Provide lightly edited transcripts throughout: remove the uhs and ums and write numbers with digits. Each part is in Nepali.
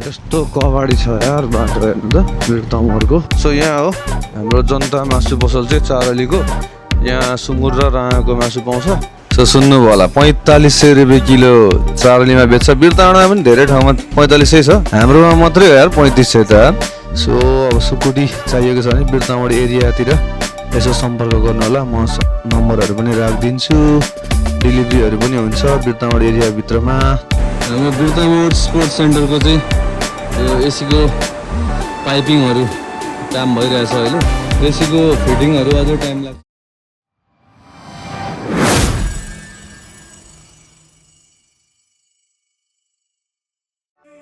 यस्तो कबाडी छ यार बाटो हेर्नु त वीरतमहरुको। सो यहाँ हो हाम्रो जनता मासु पसल चाहिँ चारलीको। यहाँ सुँगुर र राँगाको मासु पाउँछ। सो सुन्नुभयो होला 4500 रुपियाँ किलो चारलीमा बेच्छ। वीरतममा पनि धेरै ठाउँमा 4500 छ, हाम्रोमा मात्रै हो यार 3500 त। सो अब सुकुटी चाहिएको छ भने वीरतम एरियातिर यसो सम्पर्क गर्नु होला। म नम्बरहरू पनि राखिदिन्छु, डेलिभरीहरू पनि हुन्छ वीरतम एरियाभित्रमा। हाम्रो वीरतम स्पोर्ट्स सेन्टरको चाहिँ यो एसीको पाइपिङहरू काम भइरहेछ अहिले। एसीको फिटिङहरू अझै टाइम लाग्छ।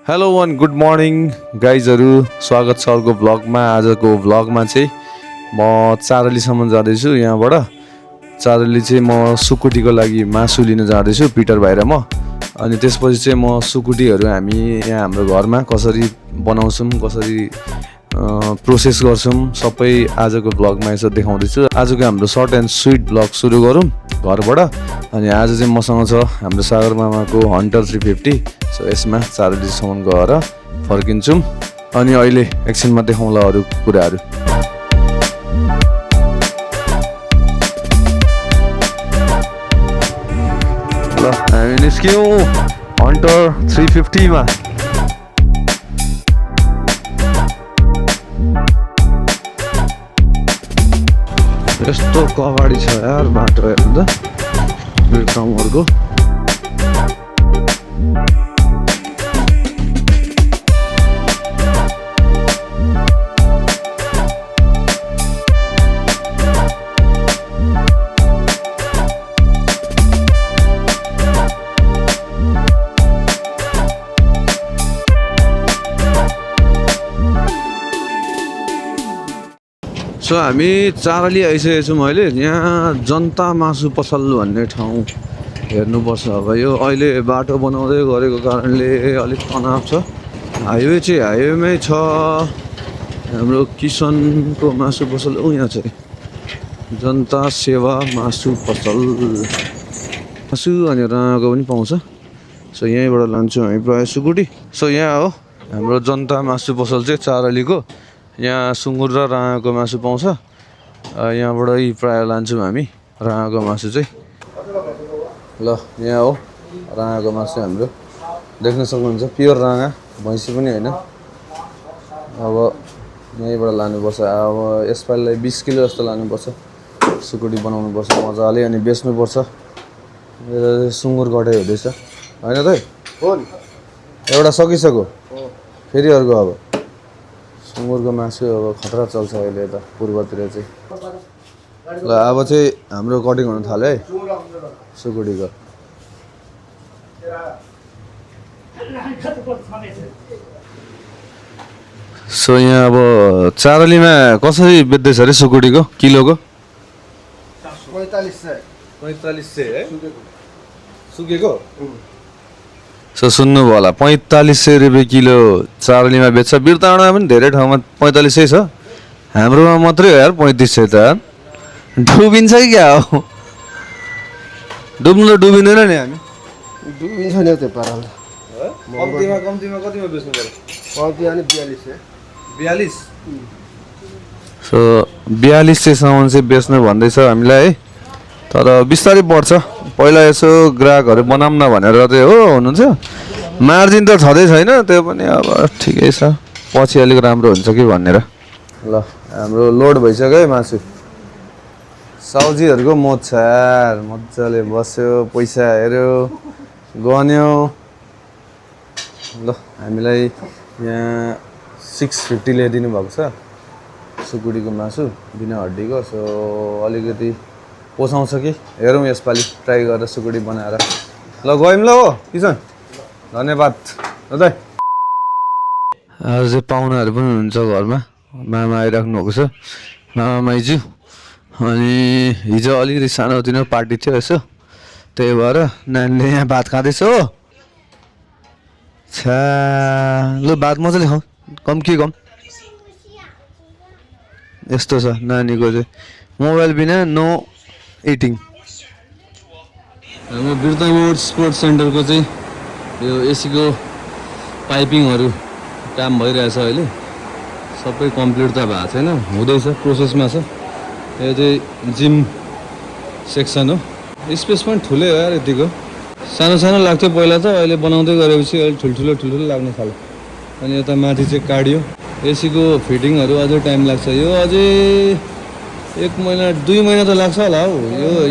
हेलो वान, गुड मर्निङ गाइजहरू, स्वागत छ अर्को भ्लगमा। आजको भ्लगमा चाहिँ म चारलीसम्म जाँदैछु। यहाँबाट चारली चाहिँ म सुकुटीको लागि मासु लिन जाँदैछु, पिटर भाइ र म। अनि त्यसपछि चाहिँ म सुकुटीहरू हामी यहाँ हाम्रो घरमा कसरी बनाउँछौँ, कसरी प्रोसेस गर्छौँ, सबै आजको भ्लगमा यसो देखाउँदैछु। आजको हाम्रो सर्ट एन्ड स्विट भ्लग सुरु गरौँ घरबाट। अनि आज चाहिँ मसँग छ हाम्रो सागर मामाको हन्टर 350। सो यसमा चारलीसम्म गएर फर्किन्छौँ। अनि अहिले एकछिनमा देखाउँला अरू कुराहरू। ल हामी निस्क्यौँ हन्टर 350 मा। यस्तो कबाडी छ यार बाटो हेर्नु त वीरतमहरुको। सो हामी चारली आइसकेको छौँ अहिले। यहाँ जनता मासु पसल भन्ने ठाउँ हेर्नुपर्छ। अब यो अहिले बाटो बनाउँदै गरेको कारणले अलिक तनाव छ। हाइवे चाहिँ हाइवेमै छ। हाम्रो किसनको मासु पसल हो यहाँ चाहिँ, जनता सेवा मासु पसल। मासु अनि राँगाको पनि पाउँछ। सो यहीँबाट लान्छौँ हामी प्रायः सुकुटी। सो यहाँ हो हाम्रो जनता मासु पसल चाहिँ चारलीको। यहाँ सुँगुर र राँगाको मासु पाउँछ। यहाँबाटै प्रायः लान्छौँ हामी राँगाको मासु चाहिँ। ल यहाँ हो राँगाको मासु हाम्रो, देख्न सक्नुहुन्छ प्योर राँगा, भैँसी पनि होइन। अब यहीँबाट लानुपर्छ। अब यसपालिलाई 20 किलो जस्तो लानुपर्छ। सुकुटी बनाउनुपर्छ मजाले अनि बेच्नुपर्छ। सुँगुर कटाइ हुँदैछ होइन त? एउटा सकिसक्यो, फेरि अर्को। अब सुँगुरको मासु अब खतरा चल्छ अहिले यता पूर्वतिर चाहिँ। ल अब चाहिँ हाम्रो कटिङ हुन थाल्यो है सुकुटीको। सो यहाँ अब चारलीमा कसरी बेच्दैछ अरे सुकुटीको किलोको? 4500 है सुकेको। सो सुन्नुभयो होला 4500 रुपियाँ किलो चारलीमा बेच्छ। वीरतममा पनि धेरै ठाउँमा 4500 छ, हाम्रोमा मात्रै हो यार 3500 त। डुबिन्छ कि क्या हो? डुब्नु त डुबिँदैन नि हामी। डुबिन्छ नि त्यो पाराले। कम्तीमा कतिमा बेच्नु पर्यो? कम्ती अनि 42 सो 4200 सम्म चाहिँ बेच्नु भन्दैछ हामीलाई है। तर बिस्तारै बढ्छ। पहिला यसो ग्राहकहरू बनाऊँ न भनेर चाहिँ हो हुनुहुन्छ। मार्जिन त छँदै छैन, त्यो पनि अब ठिकै छ, पछि अलिक राम्रो हुन्छ कि भनेर। ल हाम्रो लोड भइसक्यो है मासु। साउजीहरूको मोज छ यार, मजाले बस्यो, पैसा हेऱ्यो, गन्यो। ल हामीलाई यहाँ 650 ल्याइदिनु भएको छ सुकुटीको मासु बिना हड्डीको। सो अलिकति पोसाउँछ कि हेरौँ यसपालि, ट्राई गरेर सुकुटी बनाएर। ल गयौँ ल हो किसन, धन्यवाद दादा। आज चाहिँ पाहुनाहरू पनि हुनुहुन्छ घरमा। मामा आइराख्नु भएको छ, मामा माइजू। अनि हिजो अलिकति सानोतिनो पार्टी थियो यसो, त्यही भएर नानीले यहाँ भात खाँदैछ हो। छ्या ल भात मजाले खाऊ, कम के कम। यस्तो छ नानीको चाहिँ, मोबाइल बिना नो इटिङ। हाम्रो वीरतम स्पोर्ट्स सेन्टरको चाहिँ यो एसीको पाइपिङहरू काम भइरहेछ अहिले सबै कम्प्लिट त भएको छैन हुँदैछ प्रोसेसमा छ यो चाहिँ जिम सेक्सन हो स्पेस पनि ठुलै हो यार यतिको सानो सानो लाग्थ्यो पहिला त अहिले बनाउँदै गरेपछि अहिले ठुल्ठुलो लाग्न थाल्यो अनि यता माथि चाहिँ कार्डियो एसीको फिटिङहरू अझै टाइम लाग्छ यो अझै 1 महिना 2 महिना त लाग्छ होला हौ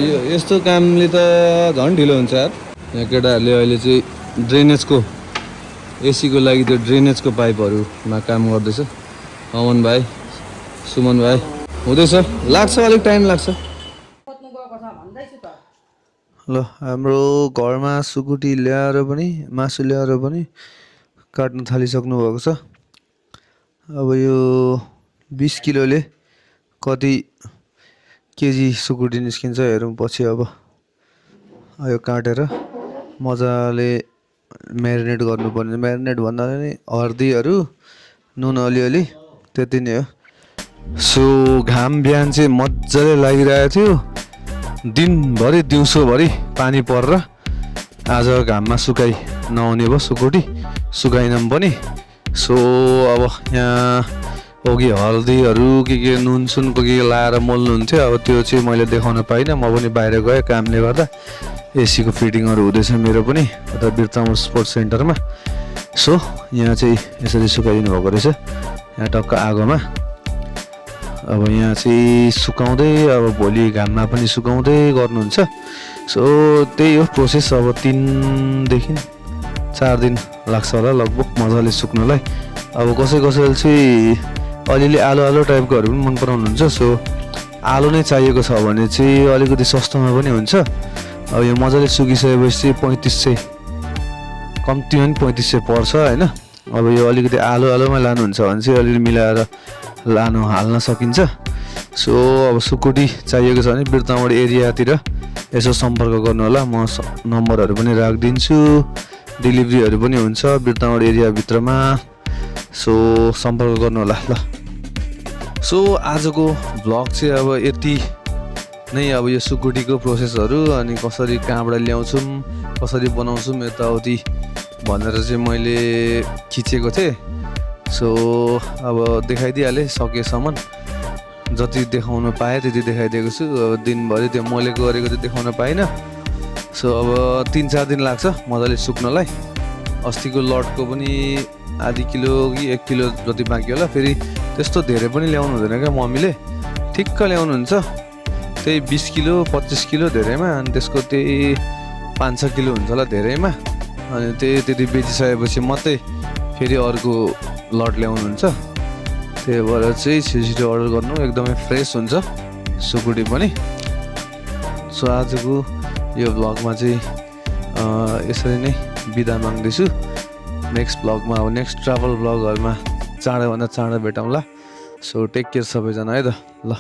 यो यस्तो कामले त झन् ढिलो हुन्छ यार यहाँ केटाहरूले अहिले चाहिँ ड्रेनेजको एसीको लागि त्यो ड्रेनेजको पाइपहरूमा काम गर्दैछ अमन भाइ सुमन भाइ हुँदैछ लाग्छ अलिक टाइम लाग्छ ल हाम्रो घरमा सुकुटी ल्याएर पनि मासु ल्याएर पनि काट्न थालिसक्नु भएको छ अब यो 20 किलोले कति केजी सुकुटी निस्किन्छ हेरौँ पछि अब यो काटेर मजाले म्यारिनेट गर्नुपर्ने म्यारिनेट भन्दा नि हर्दीहरू नुन अलिअलि त्यति नै हो सो घाम बिहान चाहिँ मजाले लागिरहेको थियो दिनभरि दिउँसोभरि पानी परेर आज घाममा सुकाइ नहुने भयो सुकुटी सुकाइनँ पनि सो अब यहाँ अघि हल्दीहरू के नुनसुनको के लाएर मोल्नुहुन्थ्यो अब त्यो चाहिँ मैले देखाउन पाइनँ म पनि बाहिर गएँ कामले गर्दा एसीको फिटिङहरू हुँदैछ मेरो पनि उता बिरतामोड स्पोर्ट्स सेन्टरमा सो यहाँ चाहिँ यसरी सुकाइदिनु भएको रहेछ यहाँ टक्क आगोमा अब यहाँ चाहिँ सुकाउँदै अब भोलि घाममा पनि सुकाउँदै गर्नुहुन्छ सो त्यही हो प्रोसेस अब 3 देखि 4 दिन लाग्छ होला लगभग मजाले सुक्नलाई अब कसैले चाहिँ अलिअलि आलो टाइपकोहरू पनि मन पराउनुहुन्छ सो आलु नै चाहिएको छ भने चाहिँ अलिकति सस्तोमा पनि हुन्छ अब यो मजाले सुकिसकेपछि 3500 कम्तीमा पनि 3500 पर्छ होइन अब यो अलिकति आलोमा लानुहुन्छ भने चाहिँ अलिअलि मिलाएर हाल्न सकिन्छ सो अब सुकुटी चाहिएको छ भने बिरतामोड एरियातिर यसो सम्पर्क गर्नु होला म नम्बरहरू पनि राखिदिन्छु डेलिभरीहरू पनि हुन्छ बिरतामोड एरियाभित्रमा सो सम्पर्क गर्नु होला ल सो आजको भ्लग चाहिँ अब यति नै अब यो सुकुटीको प्रोसेसहरू अनि कसरी कहाँबाट ल्याउँछौँ कसरी बनाउँछौँ यताउति भनेर चाहिँ मैले खिचेको थिएँ सो अब देखाइदिइहालेँ सकेसम्म जति देखाउन पाएँ त्यति देखाइदिएको छु अब दिनभरि त्यो मैले गरेको चाहिँ देखाउन पाइनँ सो अब 3-4 दिन लाग्छ मजाले सुक्नलाई अस्तिको लटको पनि आधी किलो कि 1 किलो जति बाँकी होला फेरि त्यस्तो धेरै पनि ल्याउनु हुँदैन क्या मम्मीले ठिक्क ल्याउनुहुन्छ त्यही 20 किलो 25 किलो धेरैमा अनि त्यसको त्यही 5-6 किलो हुन्छ होला धेरैमा अनि त्यति बेचिसकेपछि मात्रै फेरि अर्को लट ल्याउनुहुन्छ त्यही भएर चाहिँ छिटो अर्डर गर्नु एकदमै फ्रेस हुन्छ सुकुटी पनि सो आजको यो भ्लगमा चाहिँ यसरी नै बिदा माग्दैछु नेक्स्ट भ्लगमा अब नेक्स्ट ट्राभल भ्लगहरूमा चाँडोभन्दा चाँडो भेटौँला सो टेक केयर सबैजना है त ल